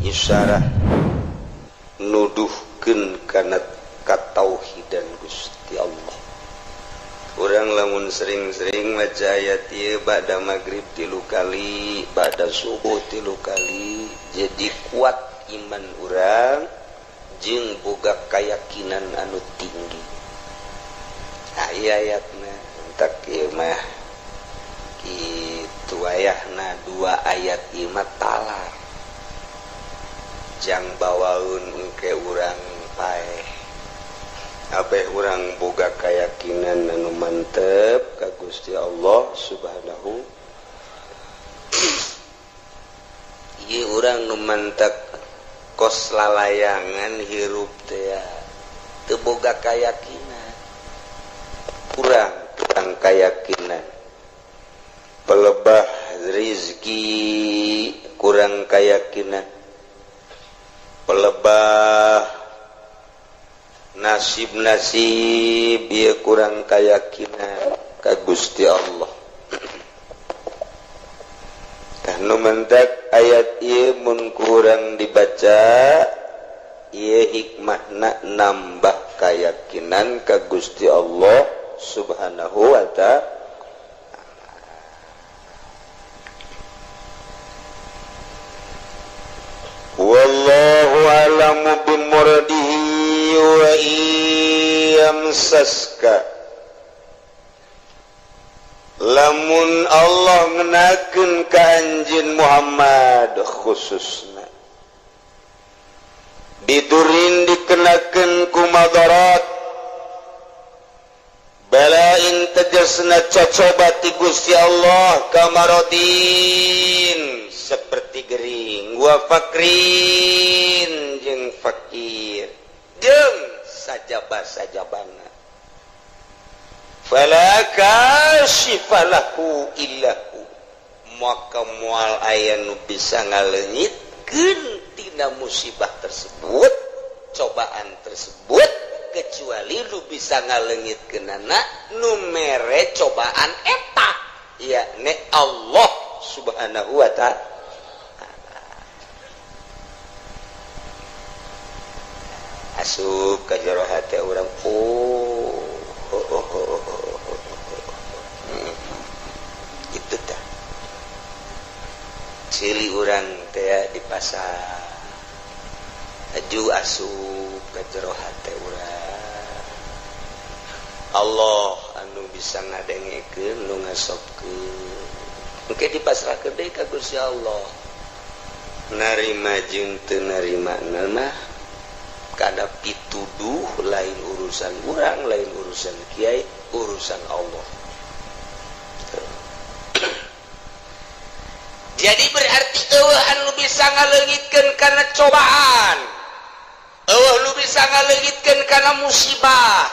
Isyarah nuduhkeun kana katauhidan Gusti Allah. Urang lamun sering-sering maca ayat ieu ba'da magrib 3 kali, ba'da subuh 3 kali, jadi kuat iman urang jeung boga keyakinan anu tinggi. Nah, ieu ayatna entak ieu mah kitu ayahna 2 ayat ieu mah talar. Jang bawaun engke urang paeh. Abeh urang boga keyakinan anu mantep ka Gusti Allah Subhanahu. Ieu urang nu mantep kos lalayangan hirup teh teu boga keyakinan. Kurang keyakinan. Pelebah rizki kurang keyakinan. Pelebah nasib-nasib ieu kurang keyakinan ka Gusti Allah. Tah nu mentak ayat ieu mun kurang dibaca ieu hikmahna nambah keyakinan ka Gusti Allah Subhanahu wa ta'ala. Wallahu a'lamu bimuradihi wa yamsaska. Lamun Allah ngenakeun ka anjeun Muhammad khususna bidurin dikenakeun ku madarat balain tegasna cocoba ti Gusti Allah kamarodin seperti gering wa fakrin jeung fakir jeung sajaba-sajabana fala kashifa lahu illahu maka moal aya nu bisa ngaleungitkeun tina musibah tersebut, cobaan tersebut, kecuali lu bisa ngaleungitkeunana nu mere cobaan eta yakni Allah Subhanahu wa ta'ala. Asup ka jero hate urang oh. Itu tah cili urang teh di pasar aju asup ka jero hate urang Allah anu bisa ngadengekeun nu ngasobkeun engke dipasrahkeun deui ka Gusti Allah. Narima jeung teu narima mah kada pituduh lain urusan urang, lain urusan kiai, urusan Allah. Jadi berarti eueuh anu bisa ngaleungitkeun kana cobaan, eueuh nu bisa ngaleungitkeun kana musibah,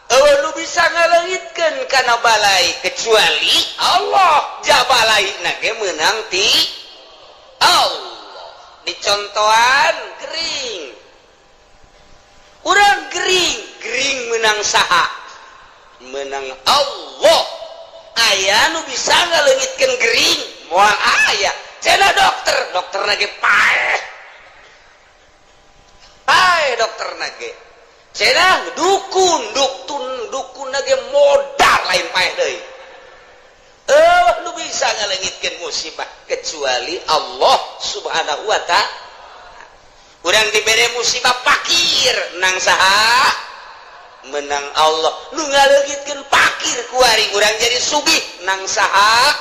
eueuh nu bisa ngaleungitkeun kana balai kecuali Allah. Jabalai na ge meunang ti Allah. Dicontohan gering. Urang gering, gering menang saha? Menang Allah. Aya nu bisa ngaleungitkeun gering, moal aya. Cenah dokter, dokterna ge paeh. Paeh dokterna ge. Cenah dukun, dukunna ge modal lain paeh deui. Eueuh nu bisa ngaleungitkeun musibah kecuali Allah Subhanahu wa ta'ala. Urang dibere musibah pakir nang saha? Menang Allah. Nu ngaleungitkeun pakir kuari urang jadi sugih nang saha?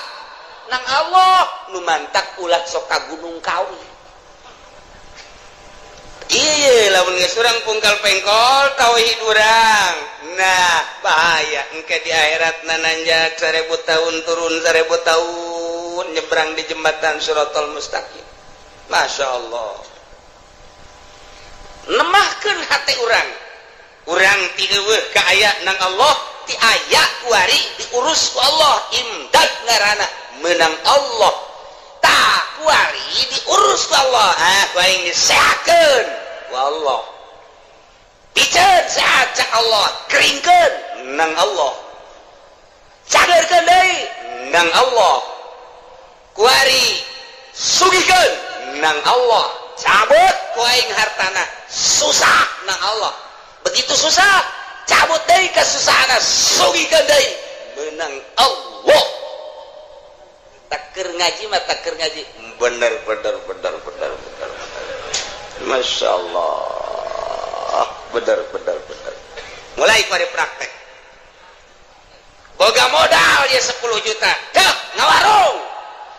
Nang Allah. Nu mantak ulah sok ka Gunung Kawi. Iya lamun geus urang pungkal pengkol tauhid urang. Nah, bahaya engke di akhirat nananjak 1000 tahun turun 1000 tahun nyebrang di jembatan Shiratal Mustaqim. Masya Allah. Nemahkeun hati urang. Urang ti eueuh ka aya nang Allah, ti aya kuari diurus ku Allah, imdad ngaranna meunang Allah. Tah kuari diurus ku Allah, ah ku aing disehatkeun ku Allah. Piceun sehat cak Allah, keringkeun nang Allah. Cageurkeun deui nang Allah. Kuari sugihkeun nang Allah. Cabut ku aing hartana, susah nang Allah. Begitu susah, cabut deui kesusahanna, sugihkeun deui, menang Allah. Taker ngaji mah taker ngaji. Bener bener bener bener bener. Masya Allah, bener bener bener. Mulai pada praktek. Boga modal ya 10 juta, dah ngawarung.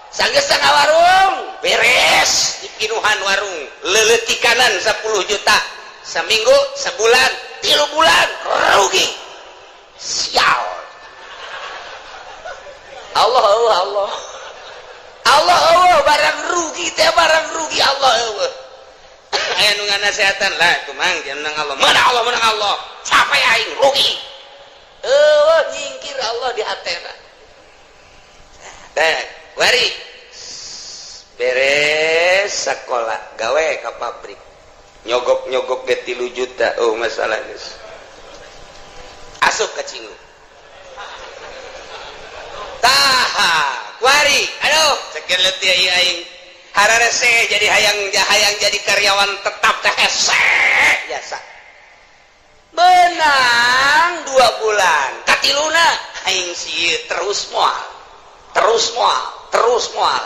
Sanggeus ngawarung, beres dipinuhan warung, leuleutikanan 10 juta. Seminggu, sebulan, 3 bulan rugi. Sial. Allah Allah Allah. Allah Allah barang rugi teh barang rugi Allah Allah. Aya nu nganasehatan lah kumang menang Allah. Menang Allah, menang Allah. Capek aing rugi. Eueuh nyingkir Allah di hatena. Teh, wari beres sekolah gawe ka pabrik. Nyogok-nyogok ge 3 juta. Oh masalah geus. Asup ka cingu. Tah, kuari. Aduh, sekian leutik ieu aing. Hararese jadi hayang jadi karyawan tetap teh hese biasa. Menang 2 bulan, katiluna aing sieun terus moal. Terus moal, terus moal.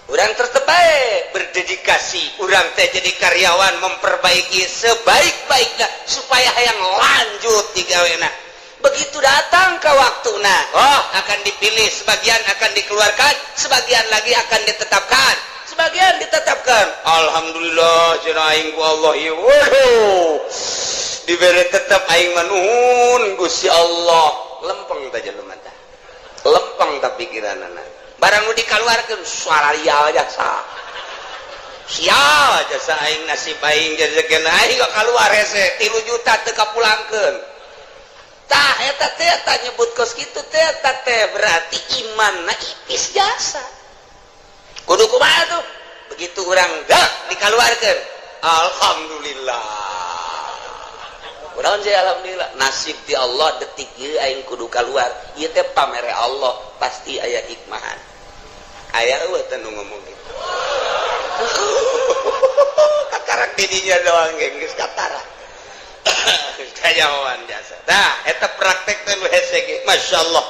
Urang tetep bae berdedikasi, urang teh jadi karyawan memperbaiki sebaik-baiknya supaya hayang lanjut digawena. Begitu datang ke waktuna, oh akan dipilih, sebagian akan dikeluarkan, sebagian lagi akan ditetapkan, sebagian ditetapkan. Alhamdulillah cenah aing ku Allah ieu. Waduh. Dibere tetep aing mah nuhun Gusti Allah. Lempeng teh jelema teh. Lempeng tah pikiranana. Barang nu dikaluarkeun suara jasa. Sial jasa aing nasib aing jajakeun aing kok kaluar hese 3 juta teu kapulangkeun. Tah eta teh eta nyebut kos kitu teh eta teh berarti imanna ipis jasa. Kudu kumaha tuh? Begitu urang dak dikaluarkeun. Alhamdulillah. Urang sih alhamdulillah nasib di Allah detik ieu aing kudu kaluar. Ieu teh pamere Allah pasti aya hikmahan. Aya eueuh teh nu ngomong kitu. Kakarak didinya doang geus katara. Kayawan jasa. Nah, eta praktek teh nu hese ge. Masyaallah.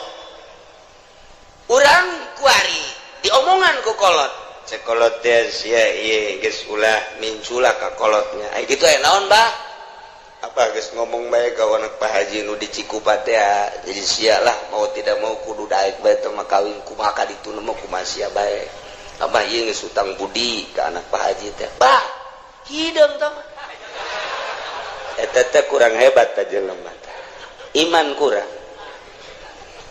Urang kuari diomongan ku kolot. Cek kolot teh sia ieu geus ulah mincula ka kolotnya. Ai kitu aya naon, Bah? Apa geus ngomong bae ka anak Pak Haji nu di Cikupa teh jadi sia lah mau tidak mau kudu daek bae teh mah kawin kumaha ka ditu mah kumaha sia bae. Abah ieu geus utang budi ka anak Pak Haji teh. Bah, hideung teh mah. Eta teh kurang hebat teh jelema teh. Iman kurang.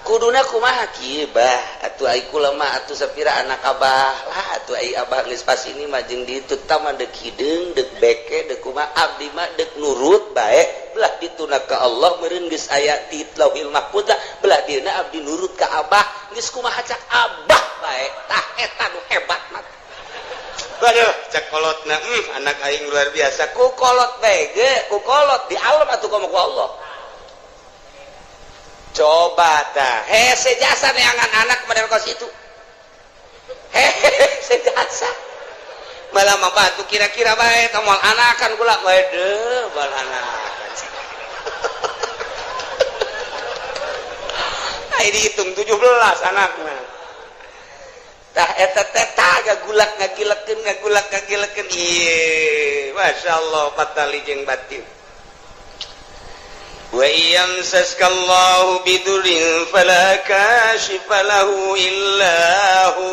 Kuduna kumaha kieu bah, atuh ai kula mah atuh sapira anak abah lah atuh ai abah geus pas ini mah jeung ditu tah mah deuk hideung, deuk beke, deuk kumaha abdi mah deuk nurut bae, belah dituna ka Allah meureun geus aya di Lauhil Mahfuz belah dieuna abdi nurut ka abah, geus kumaha cak abah bae. Tah eta nu hebat mah. Waduh, cak kolotna, anak aing luar biasa. Ku kolot bae ge, ku kolot di alam atuh komo ku Allah. Coba tah, hese jasa neangan anak model kos itu. Hese jasa. Malah mah batu kira-kira bae moal anakan kula waduh, moal anakan. Ai dihitung 17 anakna. Tah eta teh tah gagulak ngagilekeun ngagulak ngagilekeun ieu masyaallah patali jeung batin. Wa yamsaskallahu bidurin fala kashifa lahu illa hu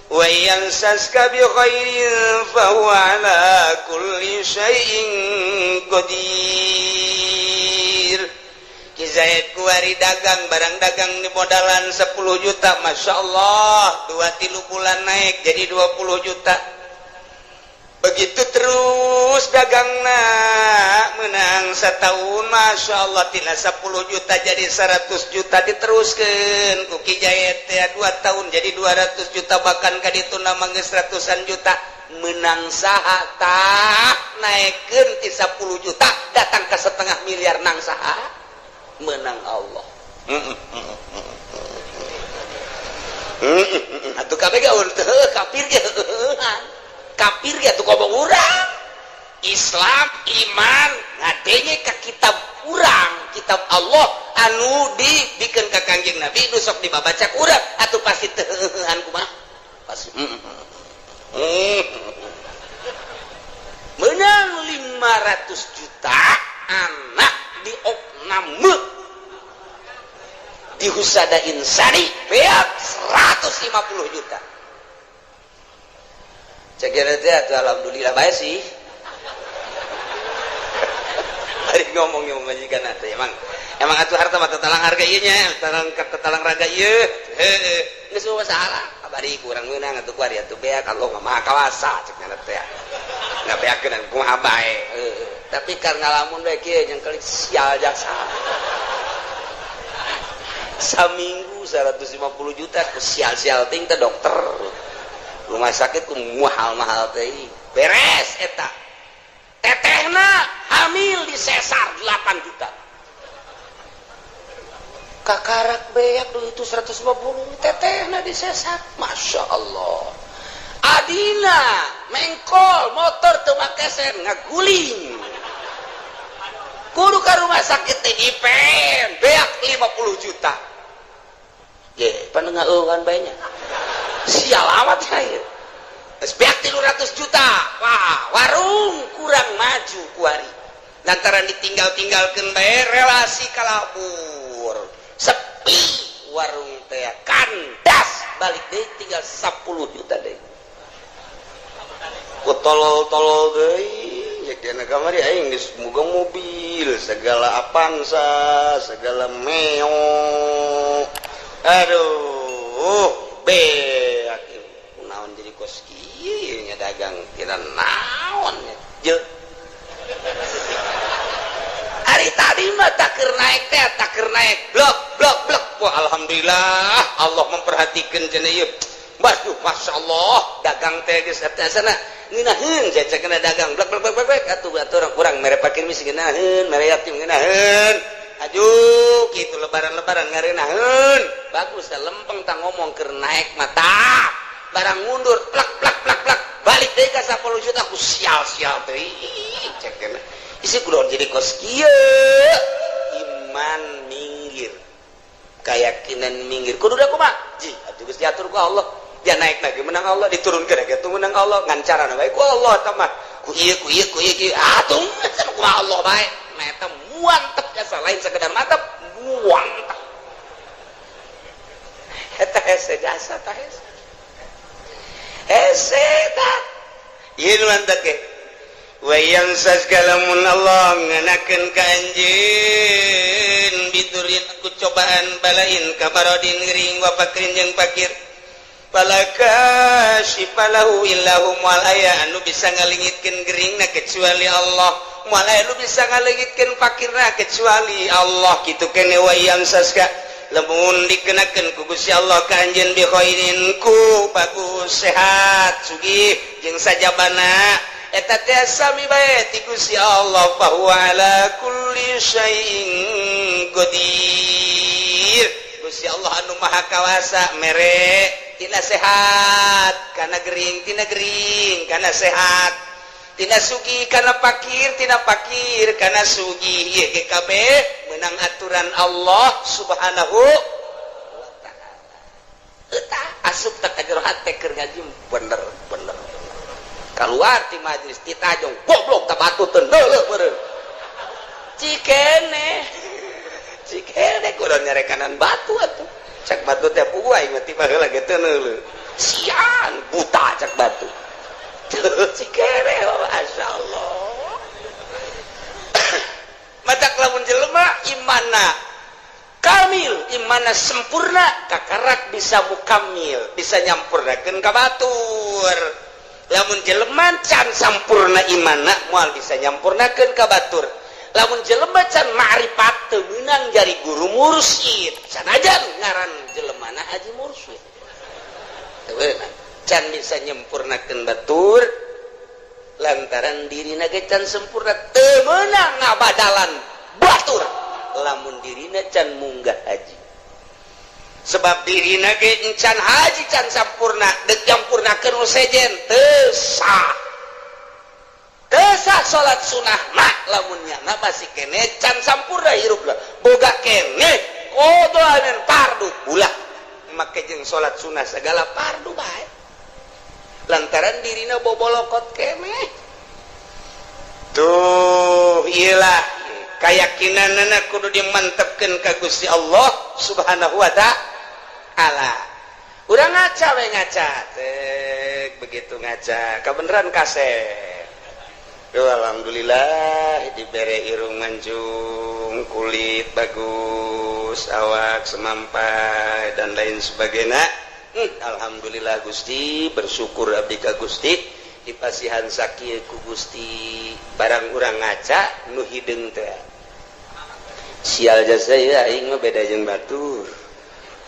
wa yamsaska bi khairin fa huwa ala kulli syai'in qadir. Ki Zaid kuari dagang barang dagang di modalan 10 juta Masya Allah 2-3 bulan naik jadi 20 juta. Begitu terus dagangna menang setahun Masya Allah tina 10 juta jadi 100 juta diteruskan ku Ki Zaid teh 2 tahun jadi 200 juta bahkan ka ditu nama geus ratusan juta menang saha tah naikkeun ti 10 juta datang ke setengah miliar nang saha menang Allah. Atuh kabeh ge teu kafir ge kafir ge atuh komo urang. Islam iman ngadenge ka kitab urang, kitab Allah anu dibikeun ka Kangjeng Nabi nu sok dibabaca ku urang atuh pasti teu heueuhan kumaha? Pasti. Menang 500 juta anak diopname di Husada Insani beak 150 juta. Cek teh atuh alhamdulillah bae sih. Bari ngomong yang majikan atuh emang emang atuh harta mah tetalang harga ieu nya, tetalang raga ieu. Heueuh, geus masalah. Abari kurang meunang atuh kuari atuh beak Allah mah maha kawasa cek nya teh. Ngabeakeun kumaha bae. Heueuh, tapi karena ngalamun bae kieu jeung kelik sial jasa. Saminggu 150 juta ku sial-sial ting teh dokter. Rumah sakit ku mahal-mahal teh. Beres eta. Tetehna hamil di sesar 8 juta. Kakarak beak duit itu 150 tetehna di sesar. Masya Allah. Adina mengkol motor teu make sen ngaguling. Kudu ka rumah sakit teh IPN beak 50 juta. Ye, pan ngeueuhan bae nya. Sial amat ya. Geus beak 300 juta. Wah, warung kurang maju kuari. Lantaran ditinggal-tinggalkeun bae relasi kalabur. Sepi warung teh kandas balik deui tinggal 10 juta deui. Ku tolol-tolol deui ya dina kamari aing geus boga mobil, segala Avanza, segala Meo. Aduh, beak naon jadi kos kieu nya dagang tina naon nya. Jeung ari tadi mah tak keur naik teh, tak keur naik blok blok blok. Wah, alhamdulillah Allah memperhatikan cenah ieu. Waduh, masya Allah, dagang teh geus eta sana ngeunaheun cecekna dagang blok blok blok blok atuh atuh urang mere pakir misi ngeunaheun, mere yatim ngeunaheun. Aju kitu lebaran-lebaran ngareunaheun. Bagus da lempeng tah ngomong keur naik mata. Barang mundur plak plak plak plak balik deui ka 10 juta ku sial-sial teh. Cekna isi kudu jadi kos kieu. Iman minggir. Keyakinan minggir. Kudu da kumaha? Ji, atuh geus diatur ku Allah. Dia naik lagi menang Allah, diturunkeun lagi atuh menang Allah, ngan carana bae ku Allah eta mah. Ku ieu ku ieu ku ieu ku atuh kumaha Allah bae. Nah eta muantep jasa lain sekedar mantep, muantep. Eta hese jasa tah hese. Hese tah. Ieu nu mantep ge. Wa yansas kalamun Allah nganakeun ka anjeun biturin ku cobaan balain kabarodin gering wa fakrin jeung fakir. Falaka syifalahu illahu mual aya anu bisa ngalengitkeun geringna kecuali Allah, mual aya anu bisa ngalengitkeun fakirna kecuali Allah. Kitu kene wa yamsaska lamun dikenakeun ku Gusti Allah ka anjeun bi khairin ku bagus sehat sugih jeung sajabana eta teh sami bae ti Gusti Allah fa huwa ala kulli syai'in qadir. Gusti Allah anu maha kawasa mere tina sehat kana gering, tina gering kana sehat, tina sugih kana pakir, tina pakir kana sugih. Ieu ge kabeh meunang aturan Allah Subhanahu wa taala. Eta asup teh ka jero hate keur ngaji bener-bener. Kaluar ti majelis ti tajong goblok ta batu teu neuleuh meureun. Cikene. Cikene kudu nyarekanan batu atuh. Cak batu teh puguh aing mah tiba heula ge teu neuleuh. Sian buta cak batu. Cikene masyaallah. Matak lamun jelema imanna kamil, imanna sempurna, kakarak bisa mukamil, bisa nyampurnakeun ka batur. Lamun jelema can sampurna imanna moal bisa nyampurnakeun ka batur. Lamun jelema can ma'rifat teu meunang jari guru mursyid. Sanajan ngaran jelemana haji mursyid. Teu meunang. Can bisa nyempurnakeun batur lantaran dirina ge can sempurna teu meunang ngabadalan batur lamun dirina can munggah haji. Sebab dirina ge encan haji can sampurna, deuk nyampurnakeun nu sejen teu sah. Teu sah salat sunah mah lamun nyana masih keneh can sampurna hirupna. Boga keneh qadha fardu ulah make jeung salat sunah segala fardu bae. Lantaran dirina bobolokot keneh. Tuh iyalah keyakinanana kudu dimantepkeun ka Gusti Allah Subhanahu wa ta'ala. Urang ngaca we ngaca, tek begitu ngaca, kebeneran kasep. Duh, alhamdulillah dibere irung mancung, kulit bagus, awak semampai dan lain sebagainya. Alhamdulillah Gusti, bersyukur abdi ka Gusti, dipasihan sakieu ku Gusti. Barang urang ngaca nu hideung teh. Sial jasa ya aing mah beda jeung batur.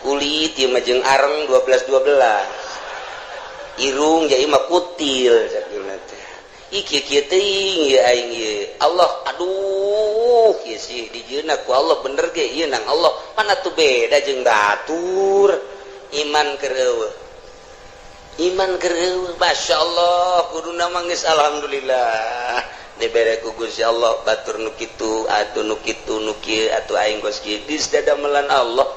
Kulit ieu mah jeung areng 12 12. Irung ja ieu mah kutil sakieu teh. Ih kieu teuing ieu aing ieu. Allah aduh ieu sih dijieunna ku Allah bener ge ieu nang Allah. Mana tuh beda jeung batur. Iman keur eueuh. Iman keur eueuh. Masyaallah kuduna mah geus alhamdulillah. Dibere ku Gusti Allah batur nu kitu atuh nu kitu nu kieu atuh aing geus kieu geus dadamelan Allah.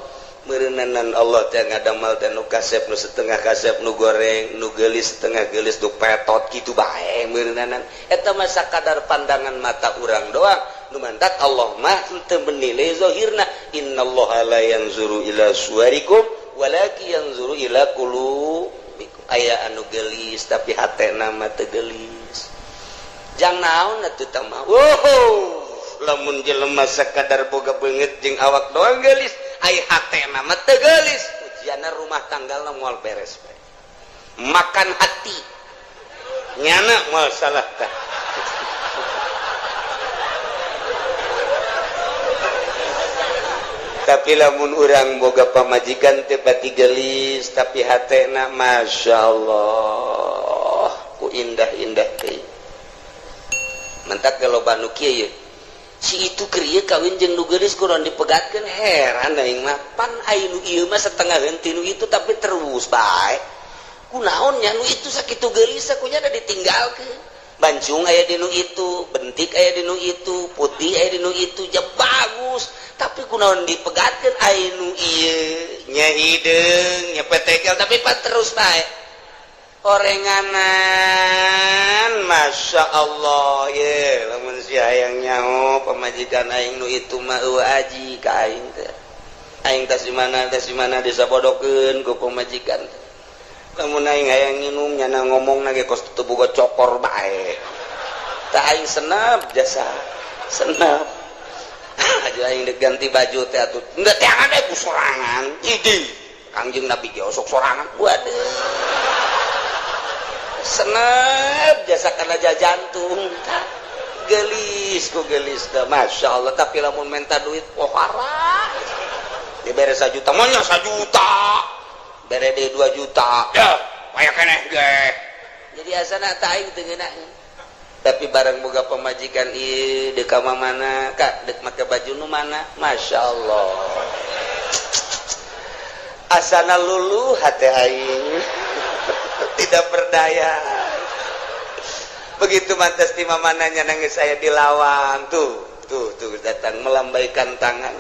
Meureunanan Allah teh ngadamel teh nu kasep nu setengah kasep nu goreng nu geulis setengah geulis nu petot kitu bae meureunanan. Eta mah sakadar pandangan mata urang doang. Nu mantak Allah mah teu menilai zahirna. Innallaha la yanzuru ila suwarikum walakin yanzuru ila qulubikum. Aya anu geulis tapi hatena mah teu geulis. Jang naon atuh tah mah. Wow, lamun jelema sakadar boga beungeut jeung awak doang geulis, ai hatena mah teu geulis. Ujianna rumah tanggalna moal beres bae. Makan hati. Nyana moal salah tah. Tapi lamun urang boga pamajikan teu pati geulis tapi hatena masyaallah ku indah-indah teh. Mentak loba nu kieu ye. Si itu keur ieu kawin jeung nu geulis kudu dipegatkeun heran aing mah. Pan ai nu ieu mah setengah henteu nu itu tapi terus bae. Kunaon nya nu itu sakitu geulis kunya da ditinggalkeun. Bancung aya di nu itu, bentik aya di nu itu, putih aya di nu itu, ja bagus. Tapi kunaon dipegatkeun ai nu ieu nya hideung, nya petekel tapi pan terus bae. Orenganan Masya Allah ye lamun si hayang nyaho pamajikan aing nu itu mah eueuh aji ka aing teh. Aing tas di mana disabodokeun ku pamajikan teh. Lamun aing hayang nginum nyana ngomongna ge kos teu boga cokor bae. Tah aing senep jasa senep. Aja aing deuk ganti baju teh atuh. Henteu teangan we ku sorangan. Idi Kangjeng Nabi ge osok sorangan. Waduh. Senep jasa kana jantung gelis ku gelis dah Masya Allah. Tapi lamun minta duit pohara dibere 1 juta monya 1 juta bere deui 2 juta ya aya keneh ge jadi asana tah aing teu ngeunaheun. Tapi barang boga pamajikan ieu deuk ka mana ka deuk make baju nu mana Masya Allah asana luluh hate aing tidak berdaya. Begitu mantas di mamananya nangis saya dilawang tuh tuh tuh datang melambaikan tangan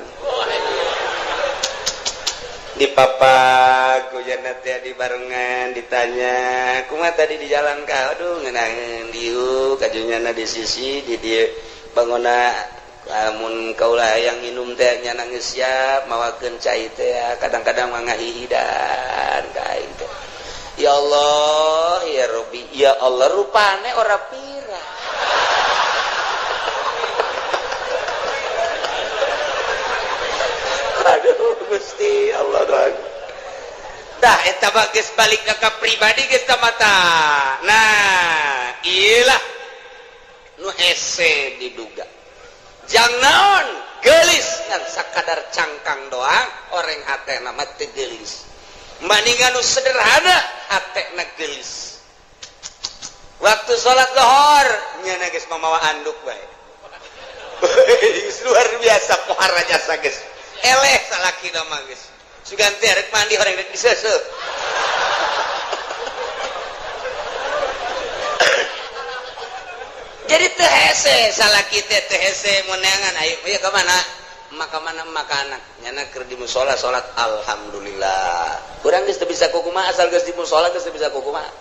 di papak kujana teh di barengan ditanya kumaha tadi di jalan ka aduh ngeunaheun dieu kajunyana di sisi di dieu bangona lamun kaula hayang minum teh nya nangis siap mawakeun cai teh kadang-kadang mah ngahihidan ka aing teh. Ya Allah, ya Rabbi, ya Allah rupane ora pira. Aduh Gusti Allah doang. Dah eta mah geus balik ka pribadi geus tah mata. Nah, iyalah nu hese diduga. Jang naon geulis ngan sakadar cangkang doang oreng hatena mah teu geulis. Maningan nu sederhana hatena geulis. Waktu salat lohor nyana geus mamawa anduk bae. Luar biasa pohara jasa geus. Eleh salakina mah geus. Sugan teh rek mandi orang rek diseuseuh. Jadi teu hese salaki teh teu hese meunangan ayo ieu ka mana? Maka mana maka anak nyana keur di musala salat alhamdulillah. Urang geus teu bisa kukumaha asal geus di musala geus teu bisa kukumaha.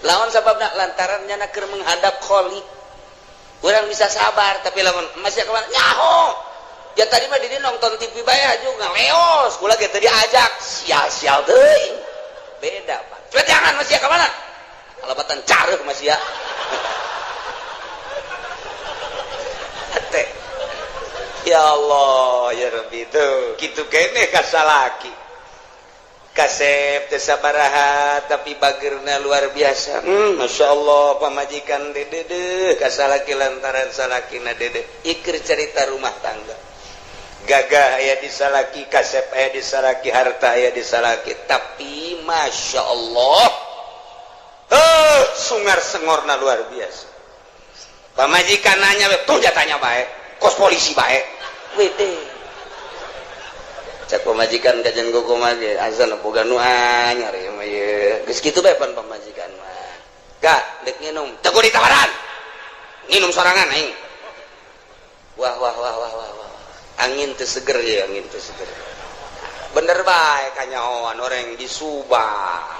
Lawan sababna lantaran nyana keur menghadap Khalik. Urang bisa sabar tapi lamun masih ka mana nyaho. Ya tadi mah di nonton TV bae aju ngaleos, kula ge teu diajak, sia-sia teuing. Beda, Pak. Coba jangan masih ka mana? Alabatan careuh masih ya. Teh. Ya Allah, ya Rabbi tuh kitu keneh ka salaki. Kasep teu sabaraha tapi bageurna luar biasa. Masya Allah pamajikan dedeh ka salaki lantaran salakina dedeh. Ikir cerita rumah tangga. Gagah aya di salaki, kasep aya di salaki, harta aya di salaki, tapi Masya Allah sungar sengorna luar biasa. Pamajikan nanya tuh jatanya bae, kos polisi bae. Wede. Cak pamajikan kajian kumaha ge azan boga nu anyar ieu mah ieu. Geus kitu bae pan pamajikan mah. Gak dek nginum, teu kudu ditawaran. Nginum sorangan aing. Wah wah wah wah wah wah. Angin teu seger ya, angin teu seger. Bener bae kanyahoan orang di Subang.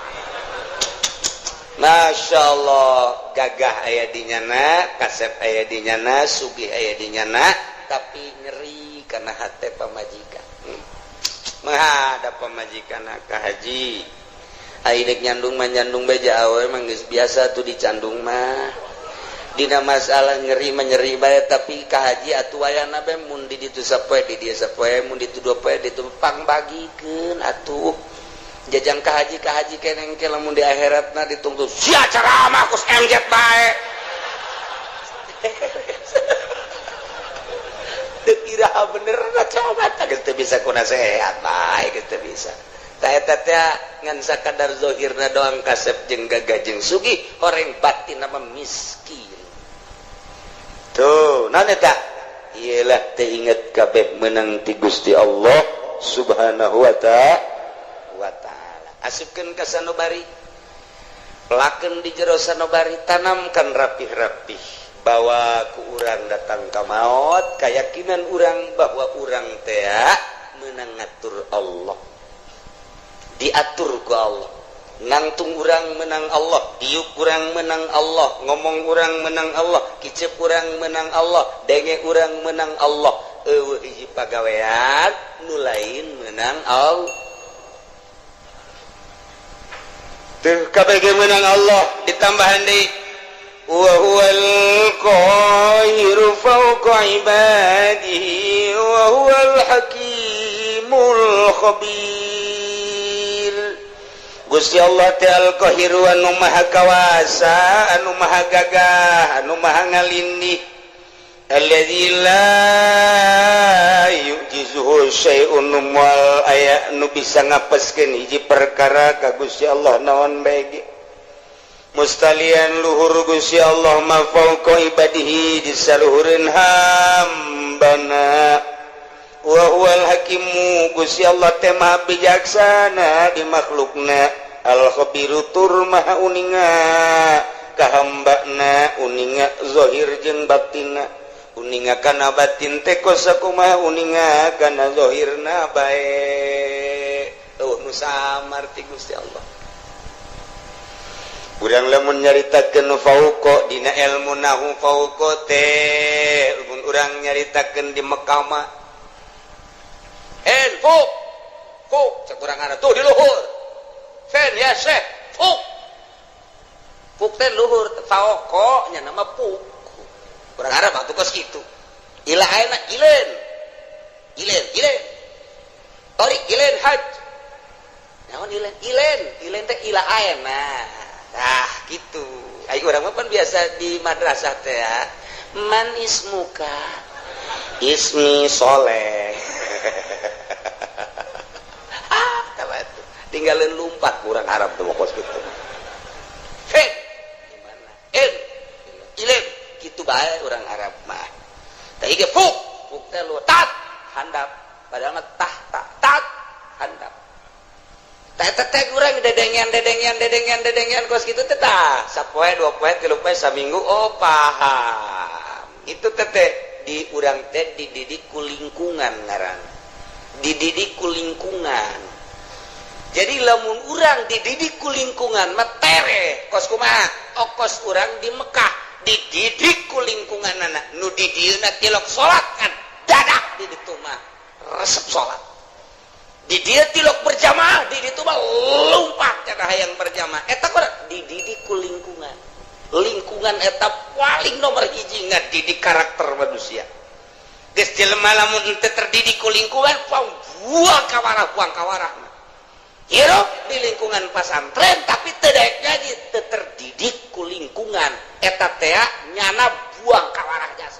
Masya Allah, gagah aya di nyana, kasep aya di nyana, sugih aya di nyana, tapi nyeri karena hate pamajikan. Menghadap pamajikan ka haji. Ai dek nyandung mah nyandung bae awe mah geus biasa tuh dicandung mah. Dina masalah nyeri mah nyeri bae tapi ka haji atuh wayahna bae mun di ditu sapoe di dieu sapoe mun di ditu dua poe di ditu pangbagikeun atuh. Jajang ka haji keneng ke lamun di akhiratna ditungtu sia ceramah kus MZ bae. Teu iraha bener na coba tah geus teu bisa ku nasehat bae geus teu bisa. Tah eta teh ngan sakadar zahirna doang kasep jeung gagah jeung sugih horeng batin mah miskin. Tuh naon eta? Ieu lah teu inget kabeh meunang ti Gusti Allah Subhanahu wa ta'ala. Asupkeun ka sanobari, pelakeun di jero sanobari, tanamkan rapih-rapih bahwa ku urang datang ka maot, keyakinan urang bahwa urang teh meunang ngatur Allah, diatur ku Allah, nangtung urang menang Allah, diuk urang menang Allah, ngomong urang menang Allah, kicep urang menang Allah, denge urang menang Allah, eueuh hiji pagawean nu lain menang Allah. Tuh kabeh menang Allah ditambahan deui wa huwal qahiru fawqa ibadihi wa huwal hakimul khabir. Gusti Allah teh al qahiru anu maha kawasa, anu maha gagah, anu maha ngalindih. Alladzi la yu'jizuhu syai'un wal aya nu bisa ngapeskeun hiji perkara ka Gusti Allah naon bae ge. Mustalian luhur Gusti Allah ma fauqa ibadihi di saluhureun hambana. Wa huwal hakimu Gusti Allah teh maha bijaksana di makhlukna, al khabiru tur maha uninga ka hambana, uninga zahir jeung batinna. Uninga kana batin teh kos sakumaha uninga kana zahirna bae. Eueuh nu samar ti Gusti Allah. Urang lamun nyaritakeun fauqa dina ilmu nahu fauqa teh mun urang nyaritakeun di Mekah mah en fuk fuk cek urang ada tuh di luhur. Fen ya syekh fuk. Fuk teh luhur fauqa nya nama fuk. Urang Arab atuh kos kitu. Ila ayeuna ilen. Ilen, ilen. Torik ilen haj. Naon ilen? Ilen, ilen teh ila ayeuna. Tah kitu. Ai urang mah pan biasa di madrasah teh ya. Man ismuka? Ismi Soleh. Ah, tah tinggalin lumpat urang Arab teh kos kitu. Fen. Gimana? En. Ilen. Kitu bae urang Arab mah. Tah ieu fuk, fuk teh lu tat handap, padahal mah tah tak tat handap. Teh teh urang dedengean dedengean dedengean dedengean kos kitu teh tah sapoe dua poe tilu poe saminggu oh paham. Itu teh di urang teh dididik ku lingkungan ngaran. Dididik ku lingkungan. Jadi lamun urang dididik ku lingkungan mah tere kos kumaha? Okos urang di Mekah dididik ku lingkunganana nu di dieuna tilok salat kan dadak di ditu mah resep salat. Di dia tilok berjamaah, di ditu mah lompat cenah hayang berjamaah. Eta kurang dididik ku lingkungan. Lingkungan eta paling nomor hiji ngadidik karakter manusia. Geus jelema lamun henteu terdidik ku lingkungan, buang kawarah, buang kawarah. Hirup di lingkungan pasantren tapi teu daek ngaji, teu terdidik ku lingkungan. Eta teh nyana buang kawarah jasa.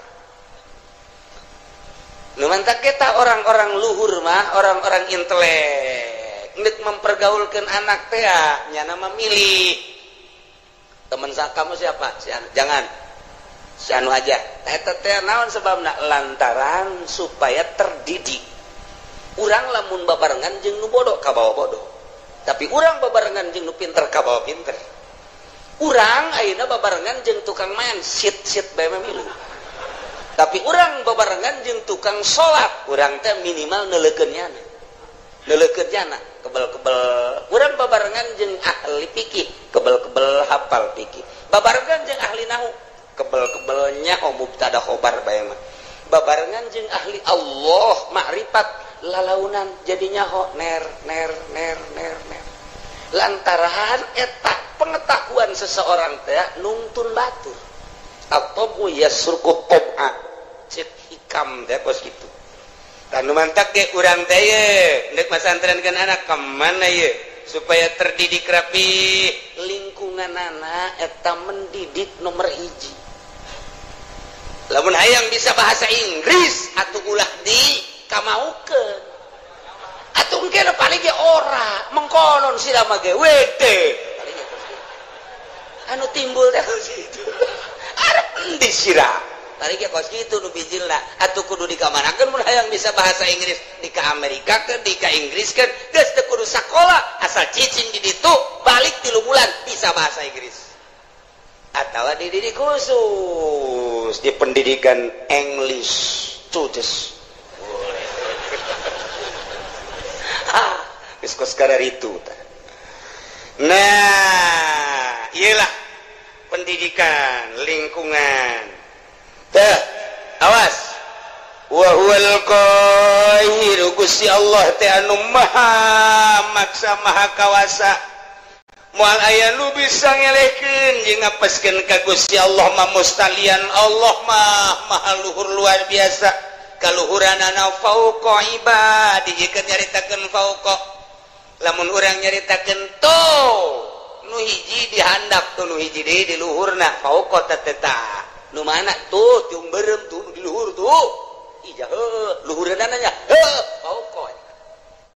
Nu mantak kita orang-orang luhur mah, orang-orang intelek nek mempergaulkan anak teh nyana memilih teman kamu siapa? Si anu. Jangan si anu aja. Eta teh naon sebabna? Lantaran supaya terdidik. Urang lamun babarengan jeung nu bodoh kabawa bodoh. Tapi urang babarengan jeung nu pinter kabawa pinter. Urang ayeuna babarengan jeung tukang main sit-sit bae mah milu. Tapi urang babarengan jeung tukang salat, urang teh minimal neuleukeun nyana. Neuleukeun nyana, kebel-kebel. Urang babarengan jeung ahli fikih, kebel-kebel hafal fikih. Babarengan jeung ahli nahwu, kebel-kebel nyaho mubtada khobar bae mah. Babarengan jeung ahli Allah makrifat, lalaunan jadi nyaho ner ner ner ner ner. Lantaran eta pengetahuan seseorang teh nungtun batur. Atau yasurku qob'a cek hikam teh kos kitu. Tanu mantak ge urang teh ye ndek masantrenkeun anak ka mana ye supaya terdidik rapi lingkunganana eta mendidik nomor hiji. Lamun hayang bisa bahasa Inggris atuh ulah di kamaukeun. Atuh engke paling ge ora mengkonon sira mah ge wede. Paling ge kos kitu. Anu timbul teh kos kitu. Arep endi sira? Tadi ge kos kitu nu bijilna atuh kudu dikamanakeun mun hayang bisa bahasa Inggris di ka Amerika keun di ka Inggris keun geus teu kudu sakola asal cicing di ditu balik 3 bulan bisa bahasa Inggris. Atawa dididik khusus di pendidikan English Tudes. Ah, geus kos kararitu tah. Nah, iyalah pendidikan lingkungan. Teh, awas. Wa huwal qahiru Gusti Allah teh anu maha maksa maha kawasa. Moal aya nu bisa ngelehkeun jeung ngapeskeun ka Gusti Allah mah mustalian Allah mah maha luhur luar biasa. Kaluhuranana fauqa ibadi jika nyaritakeun fauqa. Lamun urang nyaritakeun tuh nu hiji dihandap tuh nu hiji deui di luhurna fauqa teh tah. Nu mana tuh tiung beureum tuh di luhur tuh. Ija heuh luhureunana nya heuh